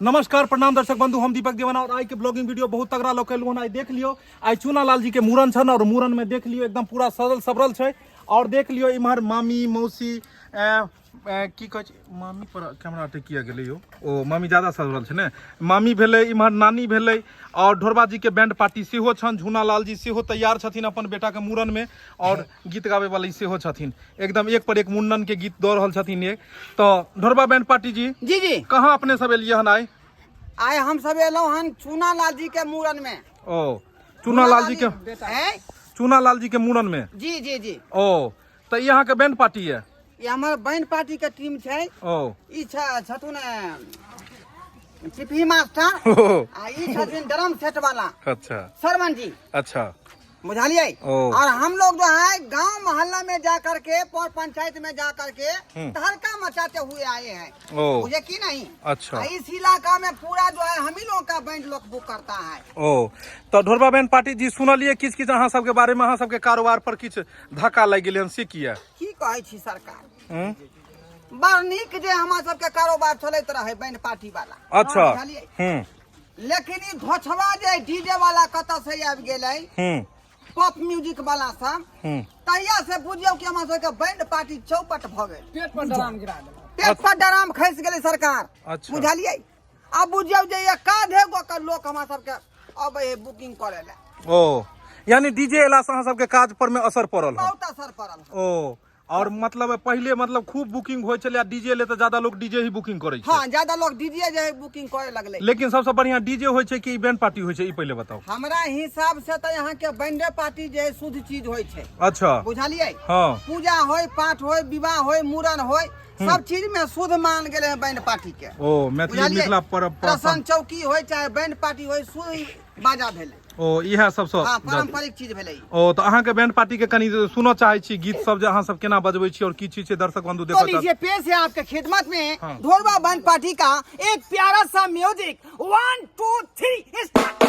नमस्कार प्रणाम दर्शक बंधु, हम दीपक दीवाना और आई के ब्लॉगिंग वीडियो बहुत तगड़ा लोग कैलू हन। आइ देख लियो, आइ चूना लाल जी के मूड़न छन और मूड़न में देख लियो एकदम पूरा सजल सबरल छै। और देख लियो इम्हर मामी मौसी की कहै छै, मामी पर कैमरा अटैक किया गेलै यौ। ओ मामी ज्यादा सजल छै ने, मामी भेलै, इम्हर नानी भेलै और ढोरबा जी के बैंड पार्टी सेहो छन। झूना लाल जी सेहो तैयार छथिन अपन बेटा के मूड़न में और गीत गाबै वाली सेहो छथिन, एकदम एक पर एक मुंडन के गीत दऽ रहल छथिन ये। तऽ ढोरबा बैंड पार्टी जी, जी जी, कहाँ अपने सब एलियै हन आइ? आइ हम सब एलहुँ हन चूना लाल जी के मूड़न में। ओ चूना लाल जी के हैं? चूना लाल जी के मूड़न में? जी जी जी। ओ तऽ ई अहाँके बैंड पार्टी यऽ? ई हमर बैंड पार्टी के टीम छै। ओ ई छथुन पिपही मास्टर ओ आ ई छथिन ड्रम सेट वाला अच्छा सरवन जी। अच्छा बुझलिए? ओ। और हम लोग जो है गांव मोहल्ला में जा करके पर पंचायत में जा करके तहलका मचाते हुए आए हैं। ओ। बुझे की नहीं? अच्छा। आ इस इलाका में पूरा जो है हम ही लोग का बैंड लोग बुक करता है। ओ तऽ ढोरबा बैंड पार्टी जी, सुनलिए किछु किछु अहाँ सबके बारे में, अहाँ सबके कारोबार पर किछु धक्का लागि गेलै हन, से किया? की कहै छी सरकार, हम्म? बड़ नीक जे हमरा सबके कारोबार चलैत रहे बैंड पार्टी वाला। अच्छा। बुझलियै? हम्म। लेकिन ई धोछवा जे डीजे वाला कतऽ से आबि गेलै, पॉप म्यूजिक वाला सब, तहिया से बुझियौ कि हमरा सबके बैंड पार्टी चौपट भऽ गेल। पेट पर डराम गिरा देलक, पेट पर डराम खसि गेलै सरकार। अच्छा। बुझलियै? आब बुझियौ जे एकाधे गो के लोक हमरा सबके अबै है बुकिंग करे लए। ओ यानी डीजे एला से अहाँ सबके काज पर में असर पड़ल हन? बहुत असर पड़ल हन। ओ और मतलब पहिले मतलब खूब बुकिंग होइ छलै, डीजे ले तऽ ज्यादा लोग डीजे ही बुकिंग करै छै। हाँ, ज्यादा लोग डीजे जे है बुकिंग करे लगलै। लेकिन सबसे बढ़िया डीजे होइ छै कि बैंड पार्टी होइ छै, ई पहिले बताउ। हमरा हिसाब से तऽ यहाँ के बैंडे पार्टी जे है शुद्ध चीज होइ छै। अच्छा। बुझलियै? हाँ। पूजा होय, पाठ होय, विवाह होय, मूड़न होय, सब चीज में शुद्ध मान गेले हैं बैंड पार्टी के। ओ मैथिली बुझलियै? मिथिला पर रसन चौकी होय चाहे बैंड पार्टी होय, शुद्ध बाजा भेलै। ओ इएह सबसँ हाँ, पारंपरिक चीज भेलै ई। ओ तऽ अहाँके बैंड पार्टी के कनि सुनऽ चाहै छी गीत सब जे अहाँ सब केना बजबै छी और की चीज छै, दर्शक बंधु तो देखऽ लीजिए, पेश है आपके खिदमत में हाँ। ढोरबा बैंड पार्टी का एक प्यारा सा म्यूजिक। 1 2 3 स्टार्ट।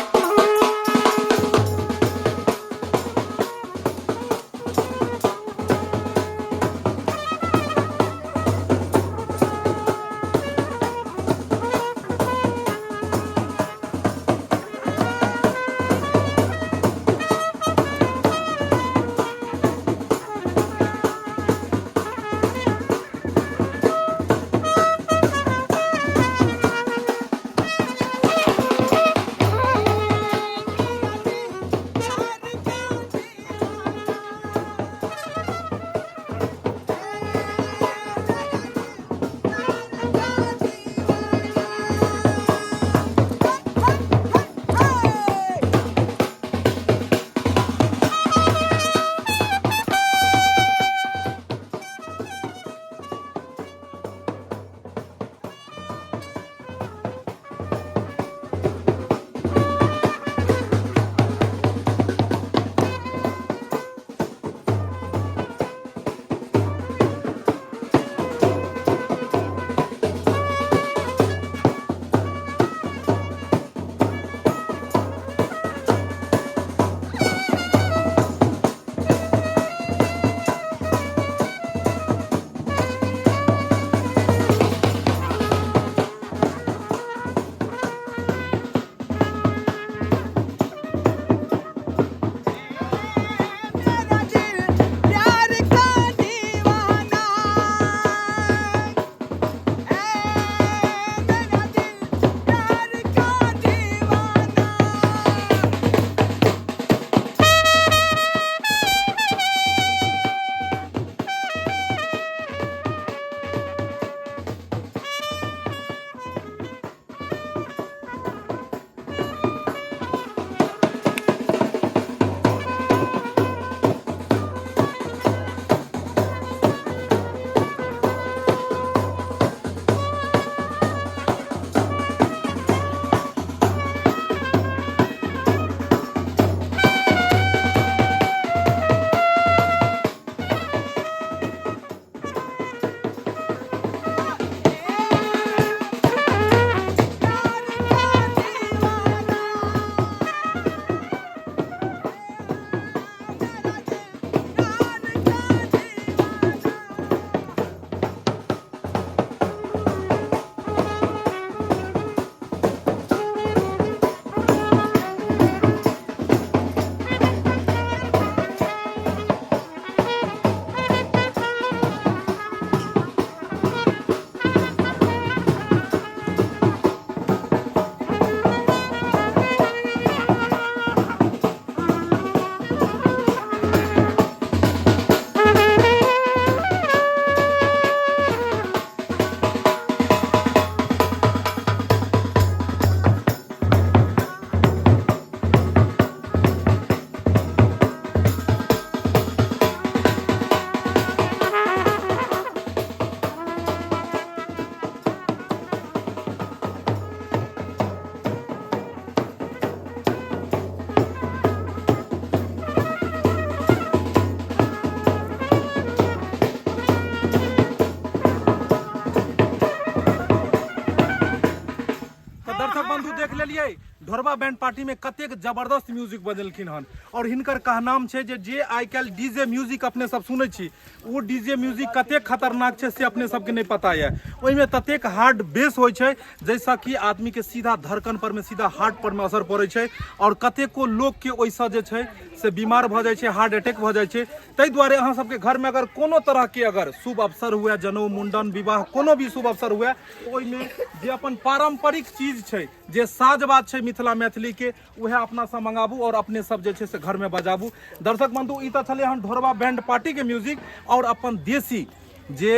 दर्शक बंधु देख लेलिए ढोरबा बैंड पार्टी में कतेक जबरदस्त म्यूजिक बजेलखिन हन और हिनकर कहनाम छै जे जे आइ काल्हि डीजे म्यूजिक अपने सब सुनै छी ओ डीजे म्यूजिक कतेक खतरनाक छै से अपने सबके नहि पता यऽ। ओहिमे ततेक हार्ड बेस होइ छै जाहिसँ कि आदमीके सीधा धड़कन पर मे, सीधा हार्ट पर मे असर पड़ै छै और कतेको लोकके ओहिसँ जे छै से बीमार भऽ जाइ छै, हार्ट अटैक भऽ जाइ छै। ताहि दुआरे अहाँ सबके घरमे अगर कोनो तरहके अगर शुभ अवसर हुए, जनउ, मुंडन, विवाह, कोनो भी शुभ अवसर हुए, ओहिमे जे अपन पारम्परिक चीज छै, जे साज बाज छै मिथिला मैथिलीके, उएह अपनासँ मंगाबू और अपने सब जे छै से घरमे बजाबू। दर्शक बंधु, ई तऽ छलै हन ढोरबा बैंड पार्टीके म्यूजिक और अपन देसी जे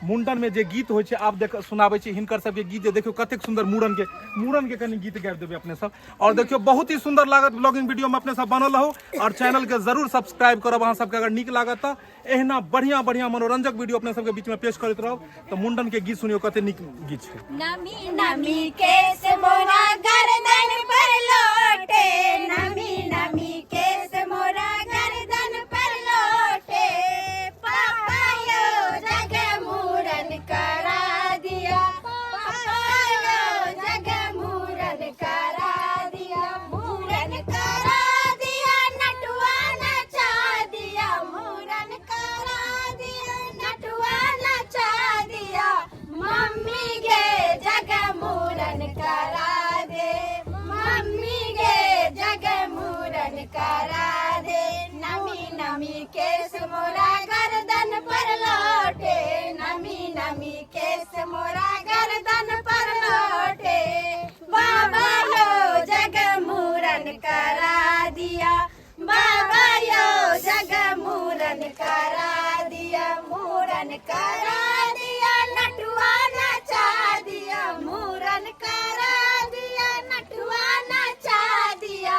मुंडन में जे गीत होइ छै, आब देख सुनाबै छी हिनकर सबके गीत। जे देखियौ कतेक सुंदर मुड़न के कनि गीत गाबि देबै अपने सब और देखियौ बहुत ही सुंदर लागत। ब्लॉगिंग वीडियो में अपने सब बनल रहू और चैनल के जरूर सब्सक्राइब करब। अहाँ सबके अगर नीक लागत तऽ एहिना बढ़िया बढ़िया मनोरंजक वीडियो अपने सबके बीच में पेश करैत रहब। तऽ मुंडन के गीत सुनियौ, कते नीक गीत छै। नमी नमी केस मोरा गर्दन पर लोटे, नमी नमी केस मोरा गर्दन पर लोटे, पापा यो जग मूरन करा दिया, पापा यो जग मूरन करा दिया, मूरन करा दिया नटुआ नचा दिया, मूरन करा दिया नटुआ नचा दिया, मम्मी गे जग मूरन करा दे, मम्मी गे जग मूरन करा दे, नमी नमी केस मोरा गर्दन पर लोटे, नमी नमी केस मोरा गर्दन पर लोटे, बाबा यो जग मूरन करा दिया, बाबा यो जग मूरन करा दिया, मूरन करा दिया नटुआ नचा दिया, मूरन करा दिया नटुआ नचा दिया,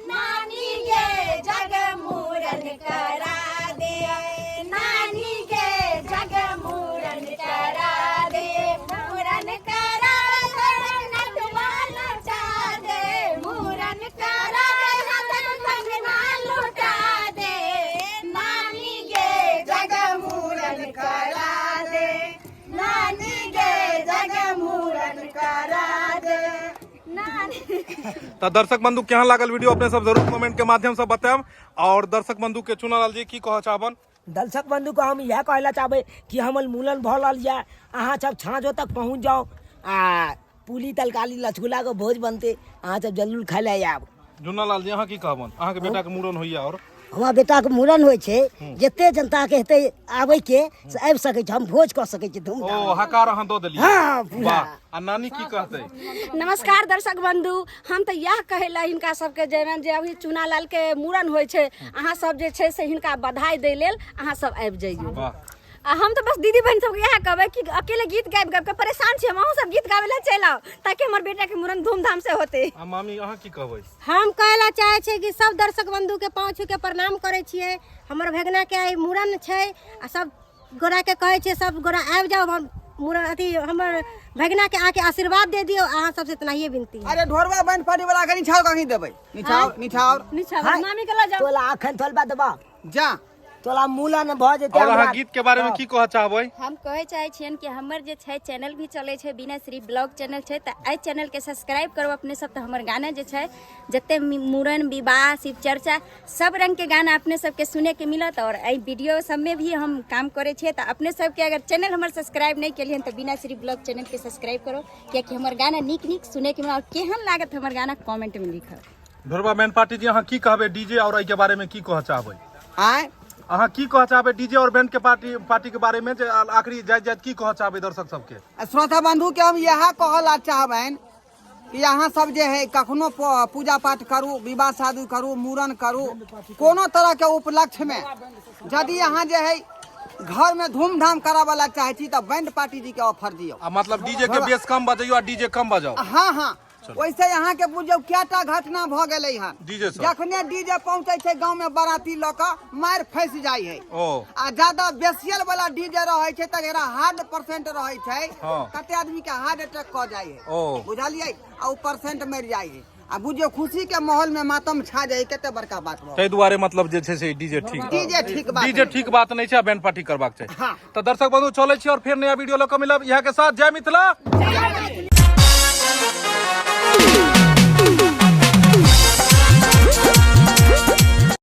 नानी गे जग मूरन करा दे, नानी गे जग मूरन करा दे, मूरन करा दे नटुआ नचा दे, मूरन करा दे कंगना लुटा दे, नानी गे जग मूरन करा दे, नानी गे जग मूरन करा दे, नानी। तऽ दर्शक बंधु, केहन लागल वीडियो अपने सब जरूर कमेंट के माध्यम से बतायब। और दर्शक बंधु के चुनालाल जी की कहऽ चाहबन? दर्शक बंधु के हम इएह कहला चाहबै कि हमर मूलन भऽ रहल यऽ, अहाँ सब छाँझो तक पहुँच जाउ आ पूरी तरकारी रसगुल्ला के भोज बनतै, अहाँ सब जरूर खाय लए आयब। झुन्नालाल जी, अहाँ की कहबन? अहाँके बेटा के मूड़न होइया और हमरा बेटाके मूड़न होइ छै, जते जनताके हेतै आबैके से आबि सकै छै, हम भोज कऽ सकै छी धूमधाम। ओ हकार अहाँ दऽ देलियै। हँ, पूरा। वाह, आ नानी की कहतै? नमस्कार दर्शक बंधु, हम तऽ इएह कहै लए हिनका सबके जेबनि जे अभी चुनालाल के मूड़न होइ छै, अहाँ सब जे छै से हिनका बधाई दै लेल अहाँ सब आबि जइयौ। वाह। आ हम तऽ बस दीदी बहिन सबके इएह कहबै कि अकेले गीत गाबि गाबि कऽ परेशान छी हम, अहूँ सब गीत गाबै लए चलि आउ ताकि हमर बेटा के मूड़न धूमधाम से होतै। आ मामी, अहाँ की कहबै? हम कहै लए चाहै छियै कि सब दर्शक बंधुके पाँव छू के प्रणाम करै छियै। हमर भगना के आइ मूड़न छै आ सब गोराके कहै छियै सब गोरा आबि जाउ, हम मूड़न अथी हमर भगना के आके आशीर्वाद दे दियौ। अहाँ सबसे इतना ही विनती है। अरे ढोरबा बैंड पार्टी वाला के निछाओ कहीं देबै, निछाओ निछाओ निछाओ हाँ। मामी के लऽ जाउ। तोला अखन थोलबा देबा जा तोला मूलन भऽ जेतै। और अहाँ हमरा गीत के बारे में की कहऽ चाहबै? हम कहै चाहै छियनि कि हमर जे छै चैनल भी चलै छै, बिना श्री ब्लॉग चैनल छै, तऽ एहि चैनलके सब्सक्राइब करू अपने सब, तऽ हमर गाना जे छै जते मूड़न, विवाह, शिव चर्चा सब रंगके गाना अपने सबके सुनैके मिलत। और एहि वीडियो सबमे भी हम काम करै छियै, तऽ अपने सबके अगर चैनल हमर सब्सक्राइब नहि केलियन तऽ बिना श्री ब्लॉग चैनलके सब्सक्राइब करू, कियाकि हमर गाना नीक नीक सुनैके मिलत। और केहन लागत हमर गाना कमेंटमे लिखब। ढोरबा बैंड पार्टी जी, अहाँ की कहबै डीजे और एहि के बारे में की कहऽ चाहबै? आँय, अहाँ की कहऽ चाहबै डीजे और बैंड के पार्टी के बारे में, जे आखिरी जाइत जाइत की कहऽ चाहबै दर्शक सबके? आ श्रोता बंधु के हम इएह कहऽ ला चाहबनि कि अहाँ सब जे है कखनो पूजा पाठ करू, विवाह शादी करू, मूड़न करू, कोनो तरह के उपलक्ष्य में यदि अहाँ जे है घर में धूमधाम कराबऽ ला चाहै छी तऽ बैंड पार्टी जी के ऑफर दियौ। आ मतलब डीजे के बेस कम बजैयौ आ डीजे कम बजाउ। हँ हँ, ओहिसे अहाँ के बुझियौ कएटा घटना भऽ गेलै हन। डीजे सब। जखने डीजे पहुँचै छै गाँव में बराती लऽ कऽ मारि फँसि जाइ है। ओ। आ ज्यादा बेसियल वाला डीजे रहै छै तऽ एकरा हार्ट परसेंट रहै छै, हँ। कते आदमी के हार्ट अटैक कऽ जाइ है। ओ। बुझलियै, आ ओ परसेंट मरि जाइ है। आ बुझियौ खुशी के माहौल में मातम छा जाइ, कते बड़का बात भऽ गेल। ताहि दुआरे मतलब जे छै से डीजे ठीक, डीजे ठीक बात डीजे नहि। ठीक बात नहि छै, आ बैंड पार्टी करबाक चाही। हँ। तऽ दर्शक बंधु चलै छी और फेर नया वीडियो लऽ कऽ मिलब इएह के साथ। जय मिथिला।